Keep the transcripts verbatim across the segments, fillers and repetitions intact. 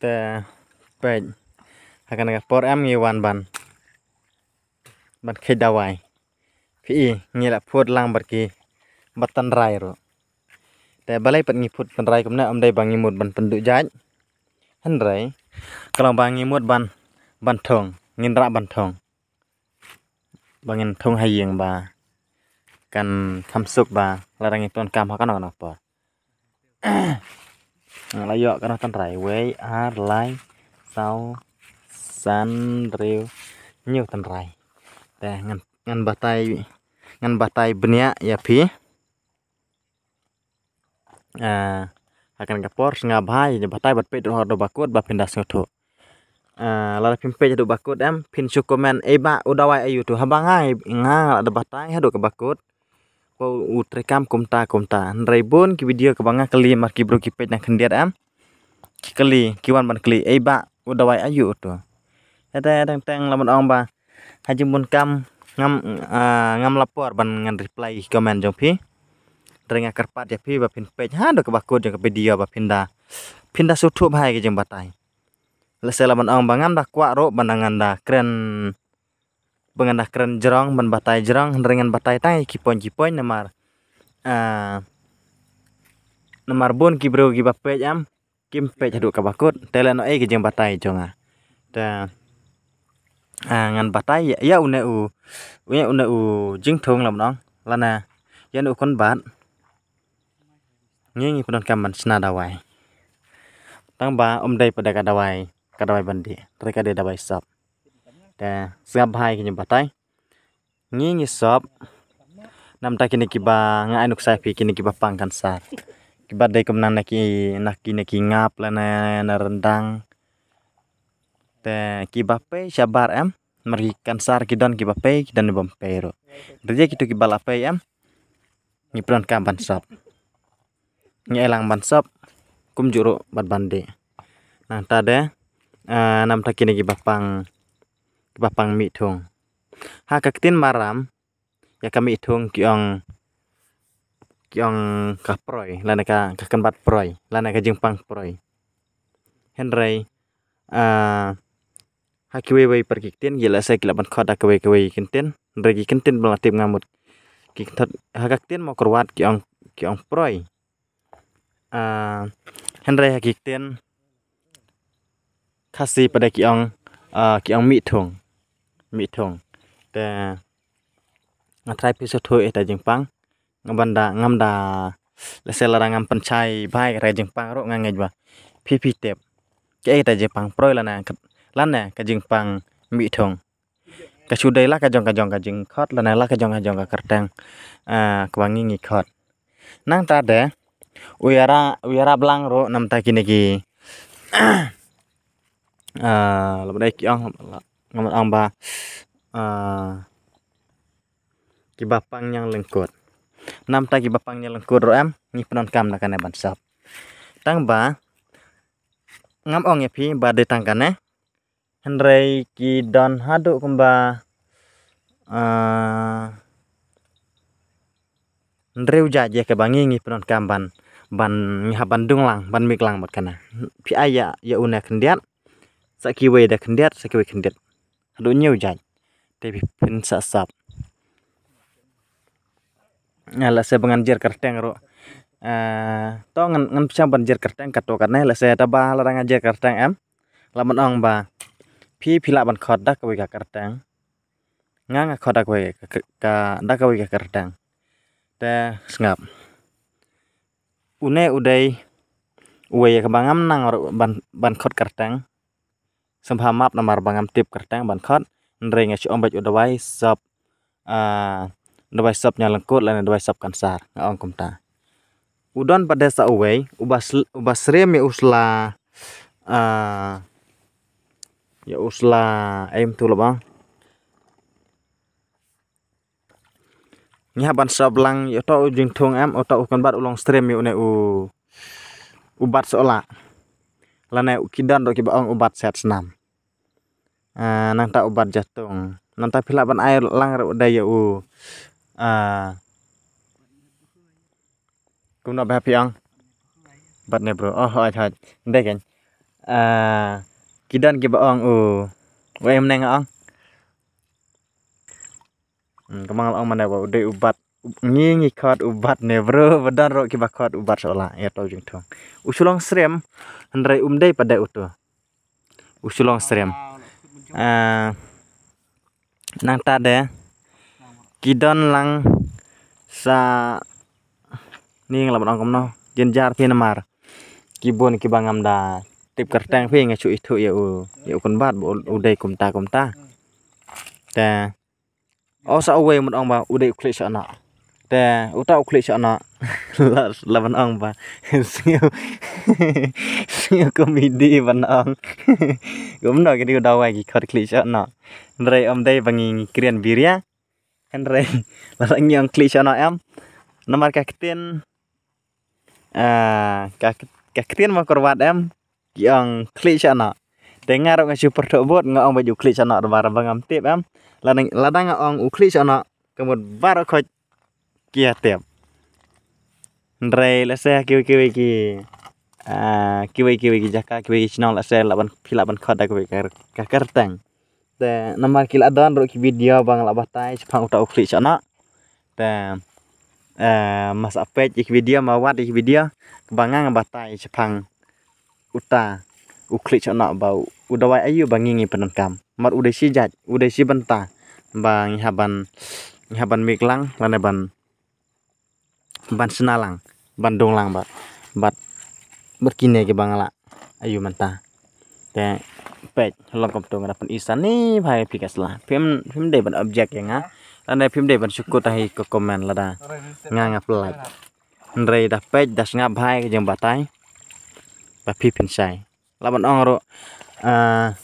Te peit, ha kane ka por em ngi wan ban, ban kheit dawai. Phi i, ngi la phut lang bad ki, bad tynrai ruh. Te balei pat ngi phut tynrai kumne, ym dei ba ngi mut ban pynduh jait. Hynrei ka long ba ngi mut ban, ban thung, ngin rah ban thung. Ba ngin thung ha ïing ba kan kham suk ba lada ngi pyndonkam ha kano kano por. Nga la ïoh kano tynrai, wei, ar, lai, saw, san, hynriew, hynñiew tynrai. Te ngan, ngan batai, ngan batai bniah ïa phi. Ah, ha kane ka por sngap bha ïa batai bad peit ruh haduh ba kut ba phin da sngewthuh. Ah, lada phim peit haduh ba kut em, phin shu comment, "Ei bah, u dawai aïu tu?" Haba nga, nga la da batai haduh kaba kut ba u treikam kumta kumta. Hynrei bun ki video kaba nga kylli mar ki briew ki peit na khyndiat em, ki kylli, ki wan ban kylli, "Ei bah, u dawai aïu tu?" Hynrei teng teng la ban ong ba ha jingbun kam ngam, ah, ngam la por ban ngan reply comment jong phi. Hynrei nga kyrpad ïa phi ba phin peit haduh kaba kut jong ka video ba phin da, phin da sngewthuh bha ïa ki jingbatai. Lehse la ban ong ba ngam da kwah ruh ban ngan da kren, ba ngan da kren jrong, ban batai jrong, hynrei ngan batai tang ïa ki point ki point namar, ah, namar bun ki briew kiba peit em, kim peit haduh kaba kut, te lehnoh ei ki jingbatai jong nga. Te, ah, ngan batai ïa, ïa une u, ïa une u jingthung la ban ong, lane ïa une u kynbat. Ngi ngi pyndonkam ban shna dawai. Tang ba ym dei pat da ka dawai, ka dawai ban dih, hynrei ka dei dawai sop. Te sngap bha ïa ki jingbatai. Ngi ngi sop. Namar kine kiba nga ai nuksa ïa phi, kine kiba pang kansar. Kiba dei kumne na ki, na kine ki ngap lane na ryndang. Te kiba pei shabar em, mar ki kansar ki don kiba pei, ki don bym pei ruh. Hynrei kito kiba la pei em, ngi pyndonkam ban sop. Ngi ai lang ban sop, kumjuh ruh bad ban dih. Nangta de, eh, namar kine kiba pang, kiba pang mih thung. Ha ka ktien Maram, ïa ka mih thung ki ong, ki ong ka proi, lane ka, ka kynbat proi, lane ka jingpang proi. Hynrei, ah, ha kiwei wei pat ki ktien, ki lehse ki lah ban khot da kawei kawei ki ktien, hynrei ki ktien ba la tip nga mut ki khot, ha ka ktien Mawkyrwat ki ong, ki ong proi. Ah, hynrei ha ki ktien Khasi pat de ki ong, ah, ki ong mih thung. Mih thung. Te nga trai phi sngewthuh ïa kata jingpang. Nga ban da, ngam da, lehse lada ngam pynshai bha ïa kata jingpang ruh nga ngeit ba phi phi tip. Kaei kata jingpang proi lane, lane ka jingpang mih thung. Ka shu dei la ka jong ka jong ka jingkhot lane la ka jong ka jong ka kyrteng, ah, kaba ngi ngi khot. Nangta de u ïarap, u ïarap lang ruh namar kine ki, ah, lada dei ki ong, nga mut ong ba, ah, kiba pang ñianglyngkut. Namar kiba pang ñianglyngkut ruh em, ngi pyndonkam da kane ban sop. Tang ba ngam ong ïa phi ba dei tang kane. Hynrei ki don haduh kumba, ah, hynriew jait ïa kaba ngi ngi pyndonkam ban, ban ngi hap ban dung lang, ban mih lang bad kane. Phi ai ïa, ïa une khyndiat, sa kiwei de khyndiat, sa kiwei khyndiat. Haduh hynñiew jait. Te phi phin sa sop. Lehse ba ngan jer kyrteng ruh. Eh, to ngan, ngan pynshai ban jer kyrteng katto katne, lehse tang ba lada nga jer kyrteng em. La ban ong ba phi phi lah ban khot da kawei ka kyrteng. Nga nga khot da kawei ka, ka, da kawei ka kyrteng. Te sngap. Une u dei uwei ïa kaba ngam nang ruh ban, ban khot kyrteng. Sngewbha map namar ba ngam tip kyrteng ban khot. Hynrei nga shu ong beit u dawai sop, ah, dawai sop ñianglyngkut lane dawai sop kansar, nga ong kumta. U don pat de sa uwei, uba sl-, uba syriem ïa u sla, ah, ïa u sla, em tu la bang. Ngi hap ban sop lang ïa uto u jingthung em, uto u kynbat u long syriem ïa une u, u bat sohlah. Lane u ki don ruh kiba ong u bat set snam. Ah, nangta u bat jatung. Nangta phi lah ban ai lang ruh da ïa u, ah, kumno ba phi ong? Bat ne bro. Oh, hooid, hooid. Dei kein. Ah, ki don kiba ong u, u em ne nga ong. Hmm, ka ma nga la ong mane ba u dei u bat. Ngi ngi khot u bat ne bro, ba don ruh kiba khot u bat sha u la, ïa uto u jingthung. U shu long syriem, hynrei um dei pat de uto. U shu long syriem. Ah, nangta de ki don lang sa, ni nga lah ban ong kumno, jynjar phi namar ki bun kiba ngam da tip kyrteng phi, nga shu ithuh ïa u, ïa u kynbat ba u, u dei kumta kumta. Te o sa uwei mut ong ba u dei u Khlieh Shohnoh. Te uta u Khlieh Shohnoh la, la ban ong ba sngew, sngew komedi ban ong. Kumno ki dei u dawai ki khot Khlieh Shohnoh. Hynrei ym dei ba ngi, ngi kren biria. Hynrei lada ngi ong Khlieh Shohnoh em, namar ka ktien, ah, ka, ka ktien ma kyrwat em, ki ong Khlieh Shohnoh. Te nga ruh nga shu pyrthuh bud, nga ong ba u Khlieh Shohnoh namar ba ngam tip em. Lada, lada nga ong u Khlieh Shohnoh, ka mut baroh khoit ki ïa tip. Hynrei lehse kiwei kiwei ki, ah, kiwei kiwei ki jaka, kiwei ki shnong lehse lah ban, phi lah ban khot da kiwei ka, ka kyrteng. Te namar ki la don ruh ki video ba nga la batai shaphang uta u Khlieh Shohnoh. Te, eh, ma sa peit ïa ki video, ma wad ïa ki video ba nga nga batai shaphang uta u Khlieh Shohnoh ba u dawai aïu ba ngi ngi pyndonkam. Namar u dei shi jait, u dei shi bynta ba ngi hap ban, ngi hap ban mih lang lane ban, ban shna lang, ban dung lang bad, bad, bad kine kiba nga la aïu mynta. Te peit, long kumto nga da pyni sani bha ïa phi ka sla. Phim, phim dei ban object ïa nga. Lane phim dei ban shu kut ha ki comment lada nga nga pynlait. Hynrei da peit, da sngap bha ïa ka jingbatai ba phi phin shai. Lah ban ong ruh, ah,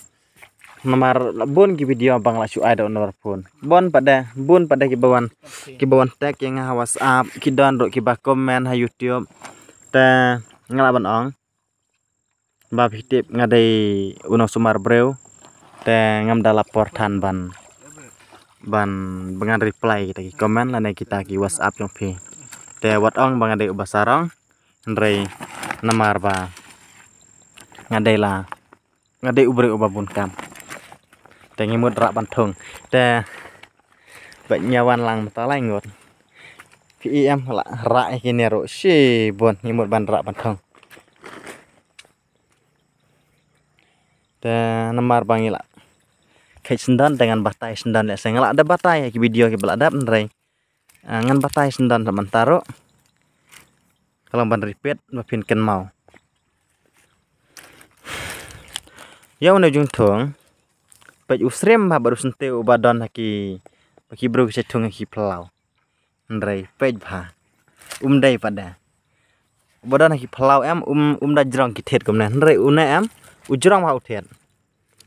namar la bun ki video ba nga la shu ai da u number phone. Bun pat de, bun pat de kiba wan, kiba wan text ïa nga ha WhatsApp, ki don ruh kiba comment ha YouTube. Te nga lah ban ong ba phi tip nga dei u nongsumar briew. Te ngam da la por than ban, ban, ba ngan reply kita ki comment lane kita ki WhatsApp jong phi. Te wat ong ba nga dei uba sarong. Hynrei namar ba nga dei la, nga dei u briew uba bun kam. Te ngi mut rah ban thung. Te ba ngi wan lang mynta lai ngut. Phi i em, la rah ïa kine ruh shibun, ngi mut ban rah ban thung. Te namar ba ngi la kheit syndon te ngan batai syndon, lehse nga la dep batai ïa ki video kiba la dep, hynrei ah, ngan batai syndon sa mynta ruh. Ka long ban repeat ba phin kynmaw. Ïa une u jingthung, peit u syriem bha bad u syntiew uba don ha ki, ba ki briew ki sa thung ha ki phyllaw. Hynrei peit bha, um dei pat de. Uba don ha ki phyllaw em, um, um da jrong ki thied kumne. Hynrei une em, u jrong bha u thied.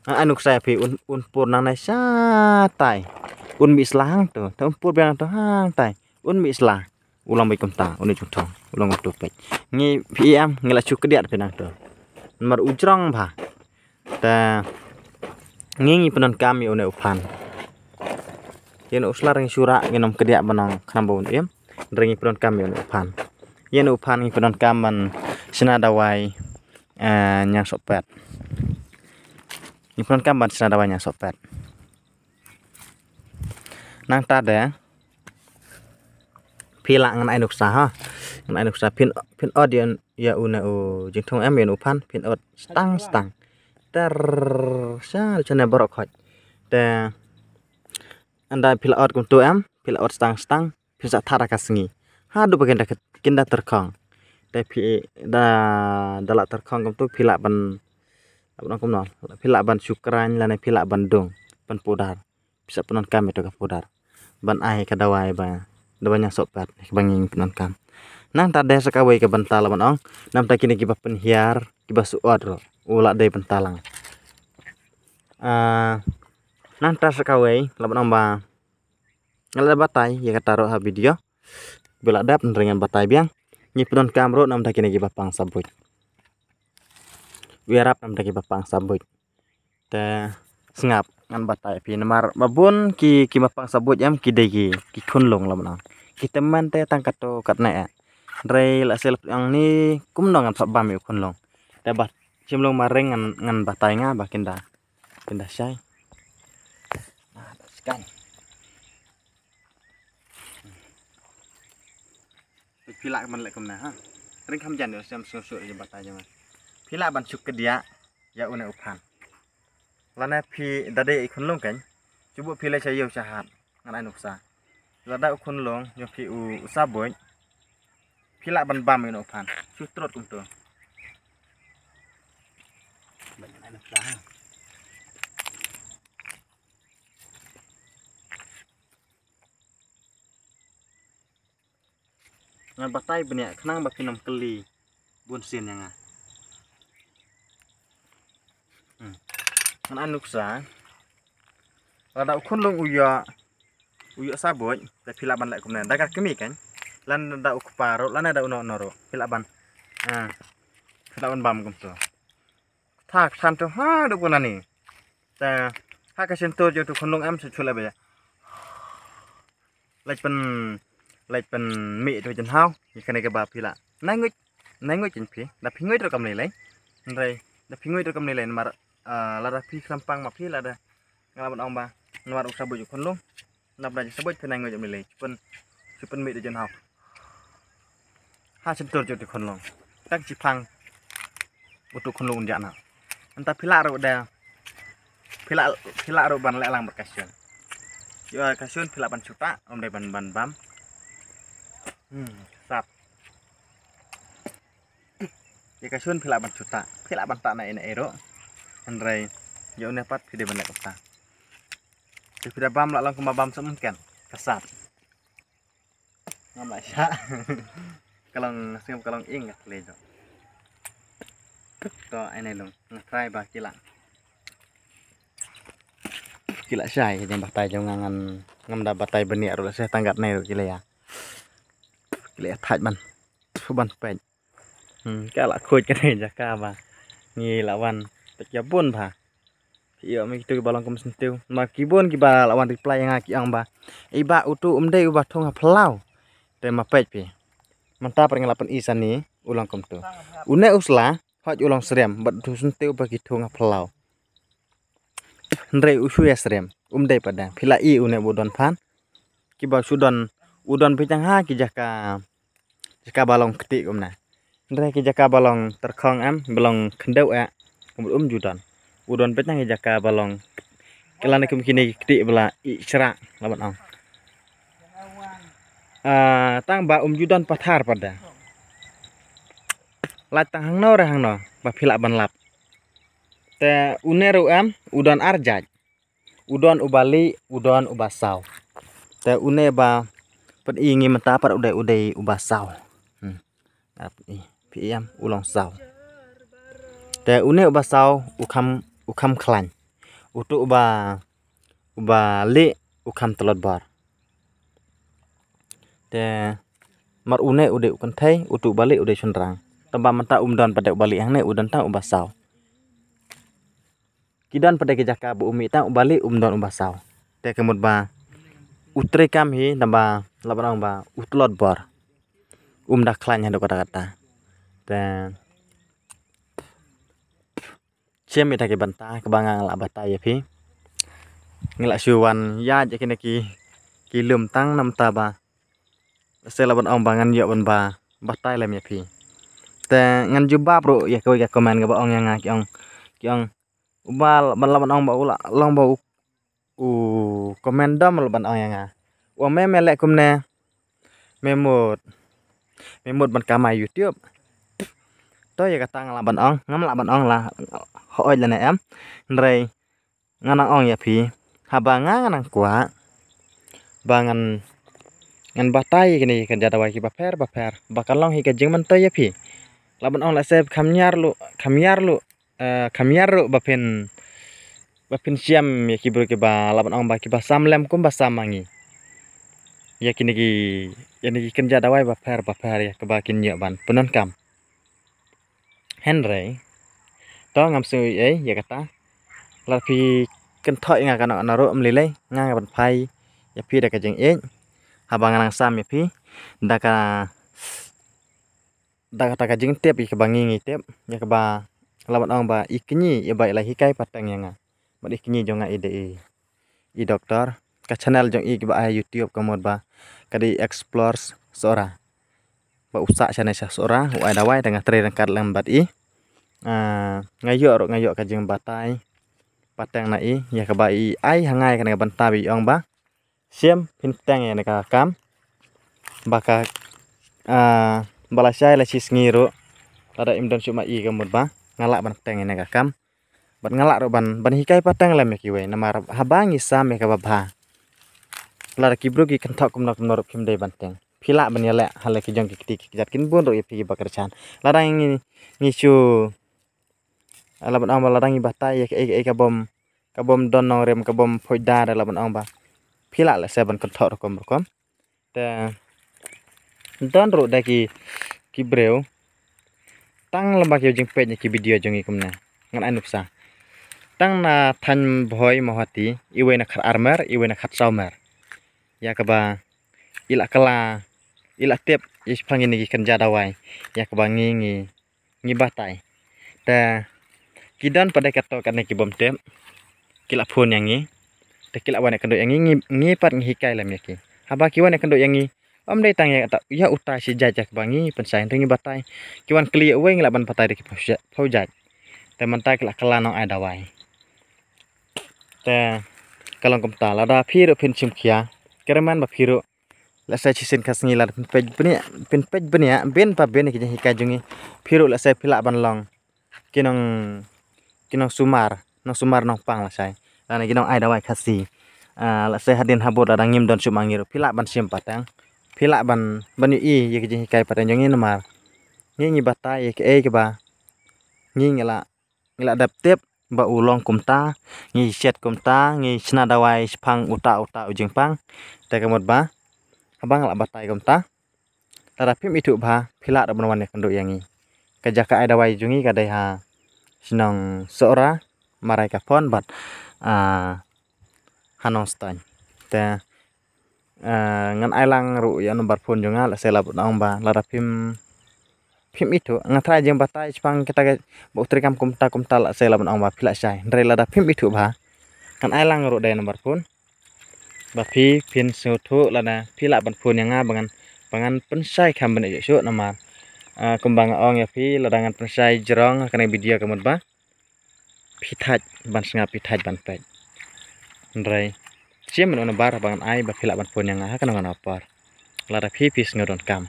Ai nuksa ïa phi, un, un pur nangne shatai. Un mih sla hangto. Te un pur biang hangto hangtai. Un mih sla. U long beit kumta, une u jingthung. U long kumto peit. Ngi phi i em, ngi la shu kdiat phi nangto. Namar u jrong bha. Te ngi ngi pyndonkam ïa une u phan. Ïa une u sla ngi shu rah, ngin ym kdiat ban ong khnang ba un im. Hynrei ngi pyndonkam ïa une u phan. Ïa une u phan ngi pyndonkam ban shna dawai, eh, ñiang sohpet. Ngi pyndonkam ban shna dawai ñiang sohpet. Nangta de phi lah, ngan ai nuksa ha. Ngan ai nuksa, phin, phin ot ïa, ïa une u jingthung em, ïa une u phan, phin ot stang stang. Ter, sha, shane baroh khoit. Te ynda phi la ot kumto em, phi la ot stang stang. Phin sa thad ha ka sngi haduh ba kin da, kin da tyrkhong. Te phi da, da la tyrkhong kumto phi lah ban, lah ban ong kumno, phi lah ban shu khraiñ lane phi lah ban dung, ban pudar. Phi sa pyndonkam ïa ka pudar ban ai ka dawai ba, dawai ñiang sohpet kaba ngi pyndonkam. Nangta de sa kawei ka bynta lah ban ong, namta kine kiba pynhiar, kiba shu ot ruh u la dei bynta lang. Ah, nangta sa kawei lah ban ong ba nga la batai ïa kata ruh ha video. Ba la dep, hynrei ngan batai biang. Ngi pyndonkam ruh namta kine kiba pang sabuit. Ïarap namta kiba pang sabuit. Te sngap ngan batai phi namar ba bun ki, kiba pang sabuit em ki dei ki, ki khunlung lah ban ong. Ki tymmen te tang katto katne eh. Hynrei lehse lap ong ni kumno ngan sap bam ïa u khunlung. Te ba Shim long ma ring ngan, ngan batai nga ba kin da, kin da shai. Ah, da scan. Phi lah ban leh kumne ha. Ring kham jan ïa shem shu shu ïa batai jong nga. Phi lah ban shu kdiah ïa une u phan. Lane phi da dei i khunlung kan. Shu buh phi leit sha ïew sha hat. Ngan ai nuksa. Lada u khunlung jong phi u, u sabuit. Phi lah ban bam ïa une u phan. Shu trot kumto. Ngan ai nuksa ha. Ngan batai bniah khnang ba phin ym kylli bun sien ïa nga. Hmm. Ngan ai nuksa. Lada u khunlung u ïoh, u ïoh sabuit, te phi lah ban leh kumne. Da ka kmie kan. Lane da u kpa ruh, lane da uno uno ruh. Phi lah ban. Ah. Phi lah ban bam kumto. Thak than to ha do ko nani. Te ha ka sien to jong uto u khunlung em shu shu leh ba ïa. Leit pyn, leit pynmih ïa uto u jynhaw. Ïa kane kaba phi lah. Nai nguid, nai nguid jong phi. Da phi nguid ruh kam lei lei. Hynrei da phi nguid ruh kam lei lei namar, ah, lada phi khlem pang ma phi lada. Nga lah ban ong ba namar u sabuit u khunlung. Nap na jingsabuit phi nai nguid jong phi lei. Shu pyn, shu pynmih uto u jynhaw. Ha sien to jong uto u khunlung. Tang shi phang uto u khunlung un jah noh. Mynta phi lah ruh da. Phi lah, phi lah ruh ban leh lang bad ka shun. Ïa ka shun phi lah ban shu tah, ym dei ban, ban bam. Hmm, sap. Ïa ka shun phi lah ban shu tah. Phi lah ban tah na ine iro. Hynrei ïa une pat phi dei ban leh kumta. Te phi da bam lah long kumba bam sum kan. Ka sap. Ngam lah shah. Ka long sngap ka long ing ka khlei jong. To ai nei long. Nga try ba ki lah. Ki lah shai ka jingbatai jong nga ngan ngam da batai bniah ruh lehse tang katne ruh ki lah ïa. Ki lah ïa thait ban. Ban peit. Hmm, ka la khuid kane jaka ba ngi la wan peit ïa bun bha. Phi ïoh me kitu kiba long kum syntiew. Ma ki bun kiba la wan reply ïa nga ki ong ba, "I bah, utu um dei uba thung ha phyllaw." Te ma peit phi. Mynta pat nga la pyni sani u long kumtu. Une u sla hoi u long syriem bad utu syntiew ba ki thung ha phyllaw. Hynrei u shu ïa syriem, um dei pat de. Phi la i une u don phan. Kiba shu don, u don phi tang ha ki jaka, jaka ba long kti kumne. Hynrei ki jaka ba long tyrkhong em, ba long khyndew eh, kum um ju don. U don phi tang ki jaka ba long, ki lane kum kine ki kti ba la i syrah la ban ong. Ah, tang ba um ju don pathar pat de. Lait tang hangno re hangno ba phi lah ban lap. Te une ruh em, u don ar jait. U don uba lieh, u don uba saw. Te une ba pyni ngi mynta pat u dei, u dei uba saw. Hmm. Ap i, phi em, u long saw. Te une uba saw, u kham, u kham khlaiñ. Utu uba, uba lieh, u kham tlot bor. Te mar une u dei u kynthei, utu uba lieh u dei shynrang. Tang ba mynta um don pat de uba lieh hangne, u don tang uba saw. Ki don pat de ki jaka ba u mih tang uba lieh um don uba saw. Te ka mut ba u treikam hi tang ba la ban ong ba u tlot bor. Um da khlaiñ haduh katta katta. Te shem ita ki bynta kaba nga la batai ïa phi. Ngi la shu wan ïaid ïa kine ki, ki lum tang namar ba se la ban ong ba ngan ïoh ban ba batai lem ïa phi. Te ngan jubab ruh ïa kawei ka comment kaba ong ïa nga ki ong, ki ong uba la ban ong ba u la long ba u, u comment dom la ban ong ïa nga. U ong me me leh kumne. Me mut. Me mut ban kamai YouTube. To ïa kata nga la ban ong, ngam lah ban ong la hooid lane em. Hynrei nga nang ong ïa phi. Haba nga nga nang kwah ba ngan, ngan batai kine ki kynja dawai kiba pher ba pher ba kan long hi ka jingmyntoi ïa phi. La ban ong lehse kham ñiar luh, kham ñiar luh, eh, kham ñiar ruh ba phin, ba phin shem ïa ki briew kiba la ban ong ba kiba sam lem kumba sam ma ngi. Ïa kine ki, ïa kine ki kynja dawai ba pher ba pher ïa kaba kin ïoh ban pyndonkam. Hynrei to ngam sngew ei ei ïa kata. Lada phi kynthoh ïa nga kano kano ruh ym lei lei, nga nga ban phai ïa phi da ka jingïeit. Haba nga nang sam ïa phi da ka, da kata ka jingtip ïa kaba ngi ngi tip, ïa kaba Nga lah ban ong ba i kñi i ba i la hikai pateng ïa nga. Bad i kñi jong nga i dei i, i doktor. Ka channel jong i kiba ai YouTube ka mut ba ka dei Explore Sohra. Ba u sah shane sha Sohra, u ai dawai, te nga trei ryngkat lem bad i. Ah, nga ïoh ruh, nga ïoh ka jingbatai pateng na i, ïa kaba i ai ha nga ïa kane ka bynta ba i ong ba shim phin pateng ïa kane ka kam. Ba ka, ah, ba lashai la shi sngi ruh, lada im don shuh ma i ka mut ba nga lah ban pateng ïa kane ka kam. Bad nga lah ruh ban, ban hikai pateng lem ïa kiwei, namar haba ngi sam ïa kaba bha, lada ki briew ki kynthoh kumno kumno ruh phim dei ban teng. Phi lah ban ïaleh ha la ki jong ki kti ki kjat, kin bun ruh ïa phi kiba kyrshan. Lada ngi, ngi shu, ah, lah ban ong ba lada ngi batai ïa kaei kaei ka bym, ka bym don nongrim, ka bym phoit da, lah ban ong ba phi lah lehse ban kynthoh rukom rukom. Te don ruh da ki, ki briew tang lem ba ki jingpeit ïa ki video jong ngi kumne. Ngan ai nuksa. Tang na thaiñ Bhoi Mawhati, iwei na khatar mer, iwei na khatsaw mer. Ïa kaba i la kylla, i la tip ïa shaphang ine ki kynja dawai, ïa kaba ngi, ngi, ngi batai. Te ki don pat de katto katne ki bym tip, ki la phone ïa ngi. Te ki la wan ïakynduh ïa ngi, ngi, ngi pat ngi hikai lem ïa ki. Haba ki wan ïakynduh ïa ngi, ym dei tang ïa kata, ïa uta shi jait ïa kaba ngi pynshai, te ngi batai. Ki wan kylli uwei, ngi lah ban batai da ki phew jait, phew jait. Te mynta ki la kylla nong ai dawai. Te ka long kumta, lada phi ruh phin shim khia, kyrmen ba phi ruh, lehse shisien ka sngi lada phin peit bniah, phin peit bniah, bin pa bin ki jinghikai jong ngi, phi ruh lehse phi lah ban long ki nong, ki nongsumar, nongsumar nongpang lashai, lane ki nong ai dawai Khasi. Ah, lehse hadien habud lada ngim don shuh ma ngi ruh, phi lah ban shim pateng, phi lah ban, ban ïohi ïa ki jinghikai pateng jong ngi namar ngi, ngi batai ïa kaei kaba ngi, ngi la, ngi la dep tip ba u long kumta, ngi shet kumta, ngi shna dawai shaphang uta uta u jingpang. Te ka mut ba haba nga la batai kumta, lada phim ithuh bha, phi lah ruh ban wan ïakynduh ïa ngi. Ka jaka ai dawai jong ngi ka dei ha shnong Sohra, Maraikaphon bad, ah, ha Nongstoiñ. Te, eh, ngan ai lang ruh ïa u number phone jong nga, lehse lah ban ong ba lada phim, phim ithuh, nga tharai jingbatai shaphang kita ka, ba u treikam kumta kumta, lehse lah ban ong ba phi lah shai. Hynrei lada phim ithuh bha, ngan ai lang ruh da ïa u number phone ba phi phin sngewthuh, lada phi lah ban phone ïa nga ba ngan, ba ngan pynshai kham bniah shuh shuh namar, ah, kumba nga ong ïa phi, lada ngan pynshai jrong ha kane ka video ka mut ba phi thait ban sngap, phi thait ban peit. Hynrei shim u number ba ngan ai ba phi lah ban phone ïa nga ha kano kano por, lada phi, phi sngew donkam.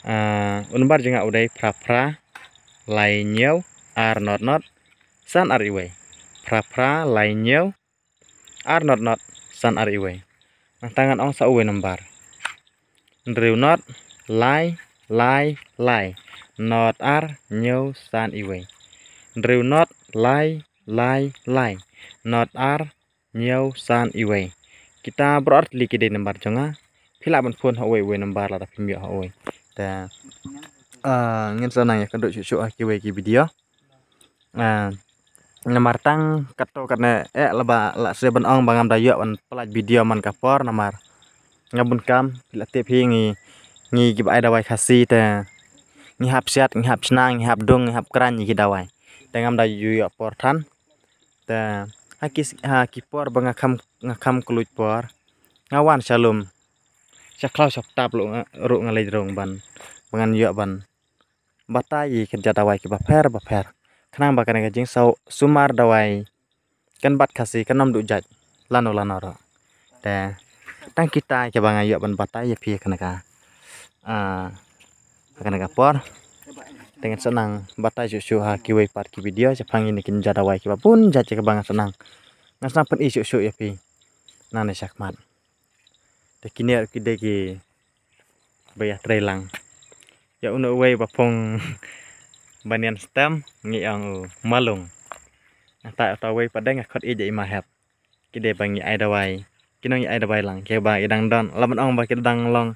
Ah, u number jong nga u dei phra phra lai hynñiew ar not not san ar iwei. Phra phra lai hynñiew ar not not san ar iwei. Nangta ngan ong sa uwei number. Hynriew not lai lai lai not ar hynñiew san iwei. Hynriew not lai lai lai not ar hynñiew san iwei. Kita baroh ar tylli ki dei number jong nga. Phi lah ban phone ha uwei uwei number lada phim ïoh ha uwei. Te, ah, ngin sa nang ïakynduh shuh shuh ha kiwei ki video. Ah, namar tang katto katne, eh, laba lah sdang ban ong ba ngam da ïoh ban pyllait video man ka por namar nga bun kam, phi la tip hi ngi, ngi kiba ai dawai Khasi te ngi hap siat, ngi hap shna, ngi hap dung, ngi hap kren ïa ki dawai. Te ngam da ju ïoh por than. Te ha ki, ha ki por ba nga kham, nga kham kylluid por, nga wan sha lum, sha khlaw sha btap ruh nga, ruh nga leit rung ban, ba ngan ïoh ban batai ïa ki kynja dawai kiba pher ba pher. Khnang ba kane ka jingsaw sumar dawai kan bat Khasi kan ym duh jait lano lano ruh. Te tang kita kiba nga ïoh ban batai ïa phi ha kane ka, ah, ha kane ka por. Te ngan sa nang batai shuh shuh ha kiwei pat ki video shaphang ïa kine ki kynja dawai kiba bun jait kiba ngan sa nang, ngan sa nang pyni shuh shuh ïa phi nangne shakhmat. Te kine ki dei kiba ïatrei lang. Ïa uno uwei ba phong banian stem ngi ong u Malung. Nangta uta uwei pat dei nga khot ïa i Mahep. Ki dei ba ngi ai dawai, ki nong ngi ai dawai lang, kiba ki dang don, lah ban ong ba ki dang long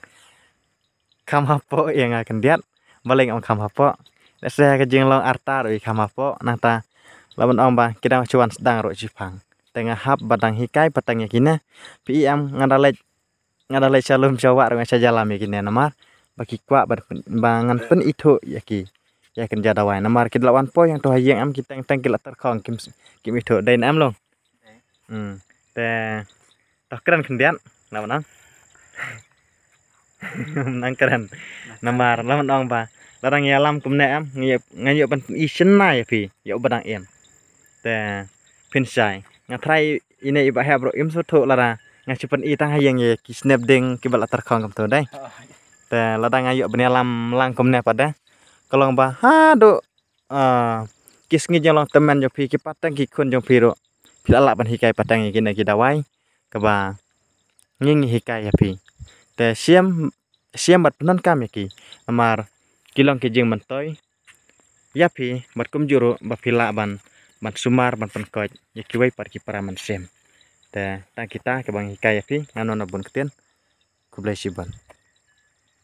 kham hapoh ïa nga khyndiat. Balei nga ong kham hapoh? Lehse ka jinglong arta ruh i kham hapoh, nangta lah ban ong ba ki dang shu wan sdang ruh shiphang. Te nga hap ba dang hikai pateng ïa kine. Phi i em, nga da leit, nga da leit sha lum sha wah ruh nga sha ïalam ïa kine namar ba ki kwah ba, ba ngan pynithuh ïa ki. ïa kynja dawai. Namar ki da la wan poi hangto ha ïing em, ki teng teng ki la tyrkhong, kim, kim ithuh dei ne em long. Hmm. Te to kren khyndiat, la ban ong. Nang kren. Namar la ban ong ba la dang ïalam kumne em, ngan ïoh, ngan ïoh ban pyni shynna ïa phi ïa uba dang im. Te phin shai, nga trai ine iba hep ruh im sngewthuh lada nga shu pyni tang ha ïing ïa ki snep ding kiba la tyrkhong kumto dei. Te lada nga ïoh ban ïalam lang kumne pat de, ka long ba haduh, ah, ki sngi jong long tymmen jong phi, ki pateng ki khun jong phi ruh phi la lah ban hikai pateng ïa kine ki dawai kaba ngi ngi hikai ïa phi. Te shem, shem bad pyndonkam ïa ki, namar ki long ki jingmyntoi ïa phi bad kumjuh ruh ba phi lah ban, ban sumar ban pynkoit ïa kiwei pat ki para mynsiem. Te tang kita kiba ngi hikai ïa phi, nga wan na bun ktien. Khublei shibun.